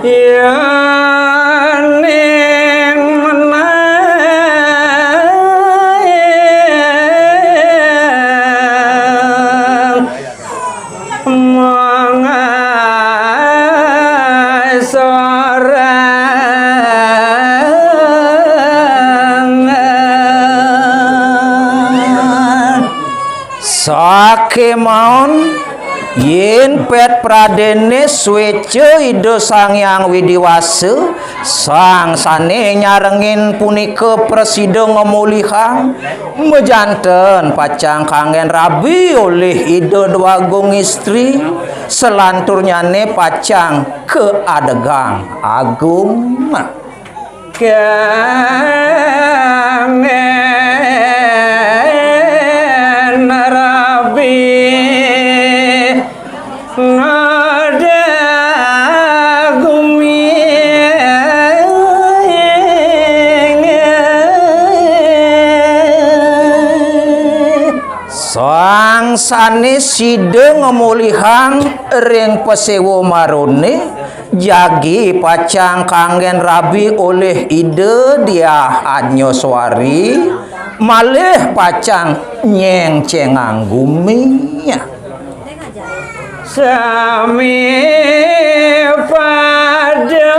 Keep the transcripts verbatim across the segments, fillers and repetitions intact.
Yén ing menang monggo sorangan. Sakémaon yén pét pradéné suéca Ida Sang Hyang Widi Wasa, sang sané nyarengin punika prasida ngamolihang, majanten pacang kanggén rabi olih Ida Dwagung Istri, salanturnyané pacang kaadegang agung. Kanggén rabi ngadagumi. Sang sané sida ngamolihang ring paséwa maroné, jagi pacang kanggén rabi olih Ida Diah Anyaswari, malih pacang nyéngcéngang gumi. Sami pada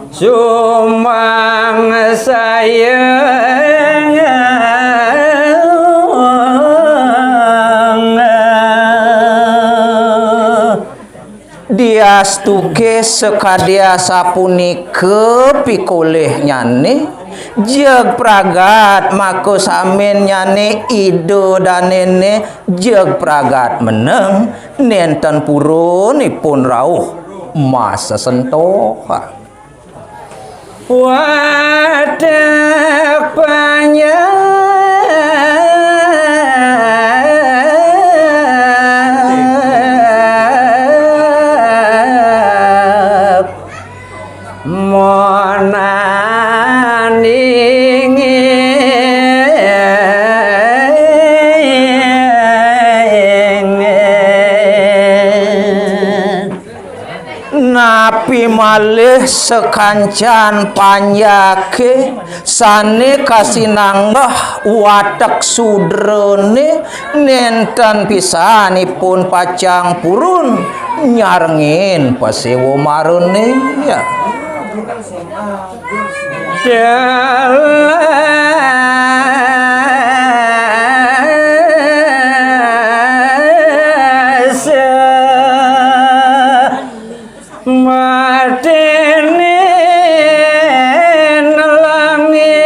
sumbang sayang. Diastuké sakadi asapunika pikolihnyané, jeg pragat maka saminnyané Ida Danéné, jeg pragat meneng nénten purun ipun rauh masesentoh. Watek panjak monandingin. Napi malih sakancan panjaké sané kasinanggeh watek sudrané, nénten pisan ipun pacang purun nyarengin paséwa marané. Dalasa matinin langit.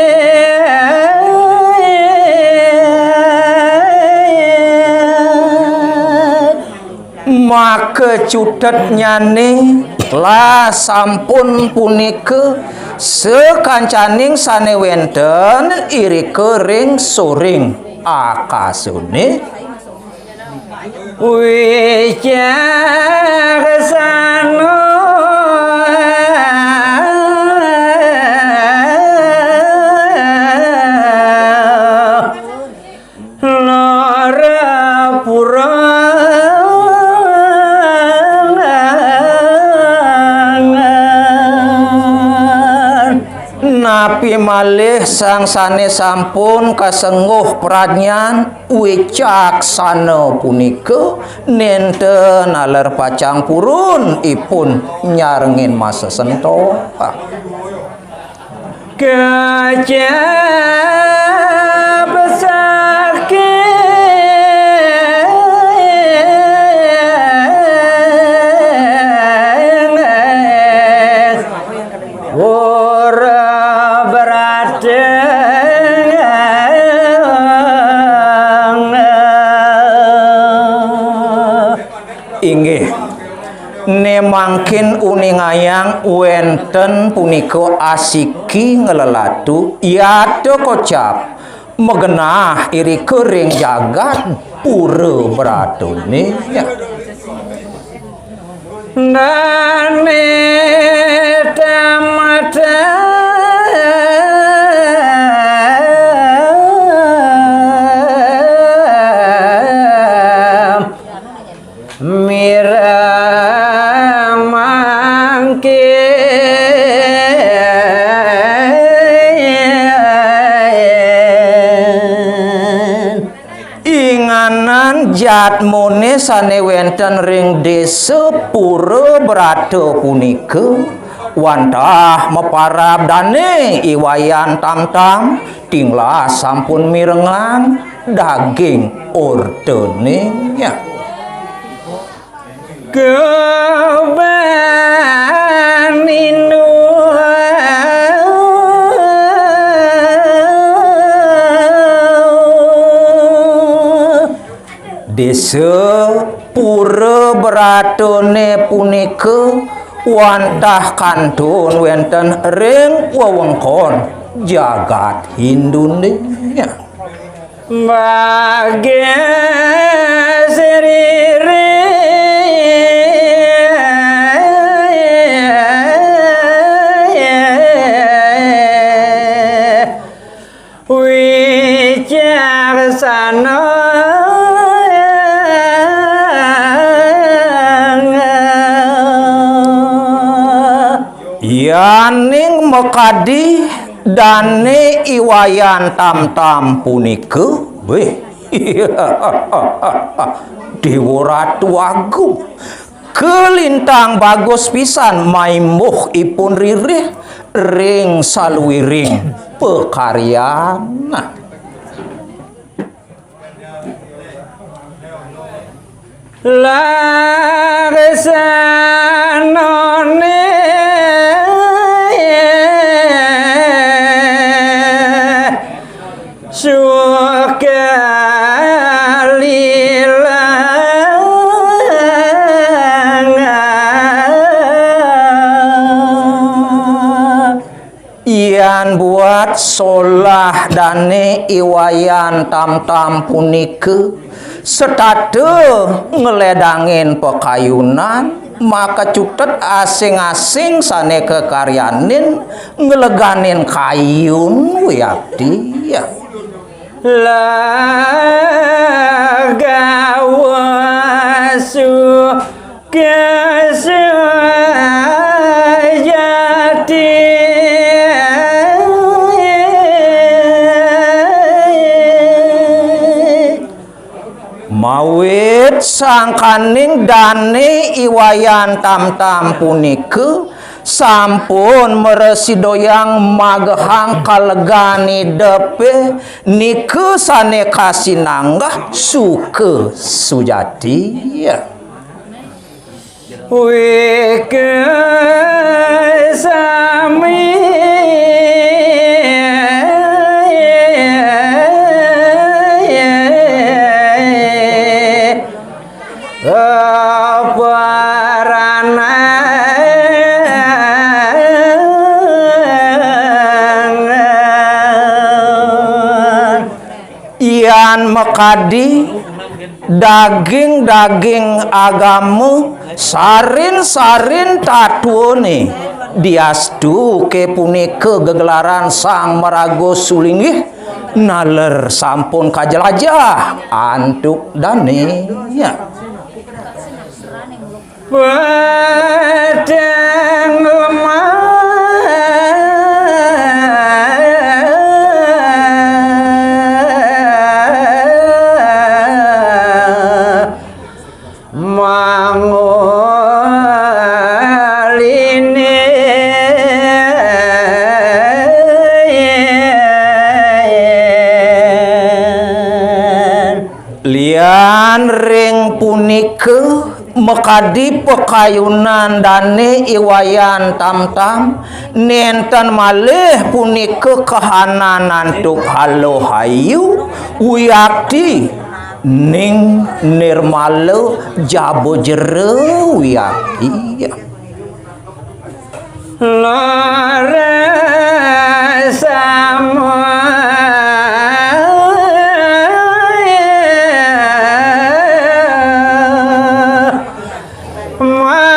Maka cutetnyané lah sampun punika sakancaning sané wénten irika ring soring akasané. Wicaksana. Narapura. Napi malih sang sané sampun kasengguh pradnyan wicaksana punika, nénten taler pacang purun ipun nyarengin masesentoh. Kecap saking ora berateng. Inggih. Né mangkin uningayang wénten punika asiki nglelatu, yata kocap magenah irika ring jagat pura bratané. Dané tamata. Jadmane sane wenten ring Desa Pura Brata punika, wantah maparab dane I Wayan Tamtam, tinglah sampun mirengang daging ortane. Kebaninu. Desa Pura Bratane punika wantah kantun wenten ring wewengkon jagat Hindune. Bagas riri. Wicaksana. Yaning makadi dane I Wayan Tamtam punika, weh, Dewa Ratu Agung, kalintang bagus pisan maimbuh ipun ririh ring saluiring pakaryan. Laksanane suka lilang. Yan buat solah dane I Wayan Tamtam punika setata ngledangin pakayunan, maka cutet asing-asing sane kakaryanin ngleganin kayun wiakti. Lagawa su Kesejati. Mawit sangkaning dane I Wayan Tamtam punika sampun mrasidayang magehang kalegan idepe nika sane kasinanggeh suka sujati. Wika sami paranangan. Yan makadi daging-daging agama, sarin-sarin tatwane, diastuke punika gegelaran Sang Maraga Sulinggih, naler sampun kajelajah antuk dane. Padang lemah. Mangoline. Lian ring punika makadi pakayunan dane I Wayan Tamtam, nenten malih punika kahanan antuk halohayu wiakti ning nirmala jaba jero wiakti. Lara sama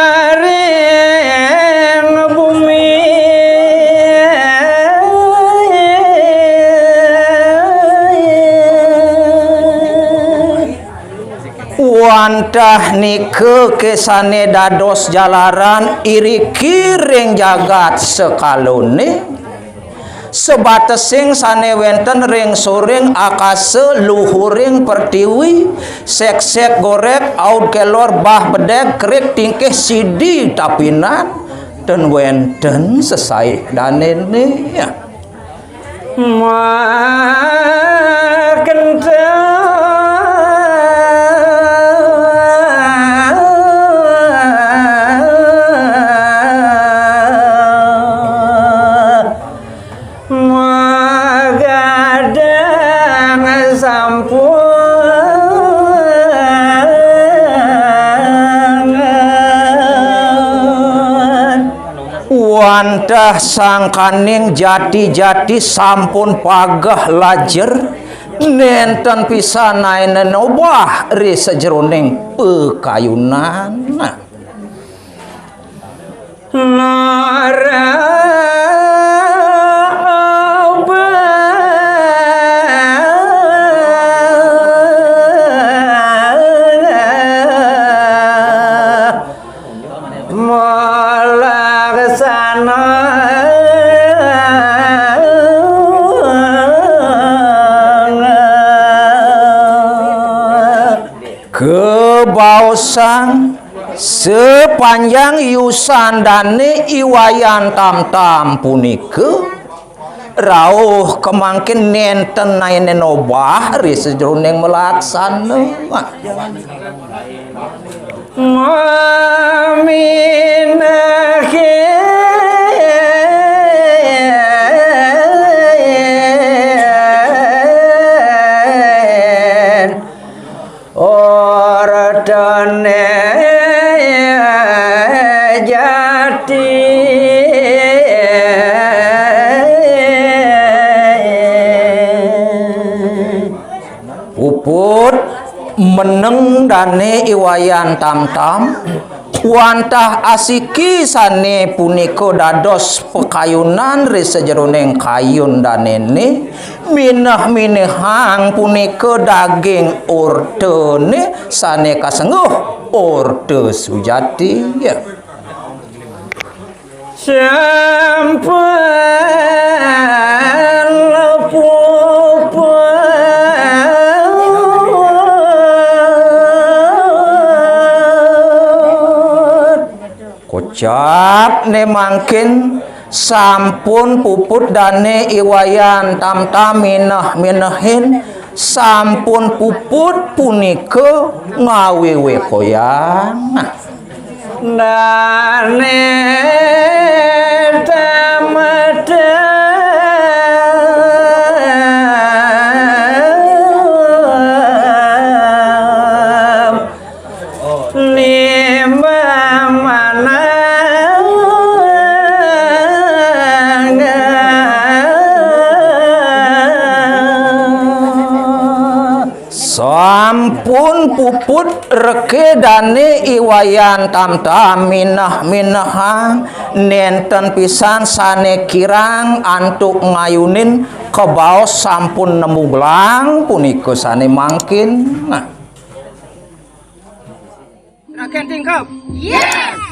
maring bumi. Wantah nika kesane dados jalaran iriki ring jagat sakalone, Sebatesing sane wenten ring soring akasa luhuring pertiwi, seksek gorek, aud kelor bah bedeg, krik tingkih sidi tapinan, ten wenten sesaih danene. Ya. Magadang sampun wantah sangkaning jati-jati sampun pageh lajer, nenten pisan aine nobah ri sajeroning pakayunan. Nah. Malaksana kebaosan sapanjang yusan dane I Wayan Tamtam punika rauh kemangkin nenten aine nobah ri sajeroning malaksana. Maminahin ortane jati. Puput meneng dane I Wayan Tamtam, wantah asiki sane punika dados pakayunan ri sajeroning kayun danene, mineh-minehang punika daging ortane sane kasengguh orta sujati. Ya. Sampun puput. Kocap ne mangkin sampun puput dane I Wayan Tamtam mineh-minehin, sampun puput punika ngawiwikayang. Nah. Dane tamadam nimbang manang. Sampun puput reke dane I Wayan Tamtam mineh-minehang, nenten pisan sane kirang antuk ngayunin, kebaos sampun nemu gelang punika sane mangkin. Nah. Raken tingkep. Yes.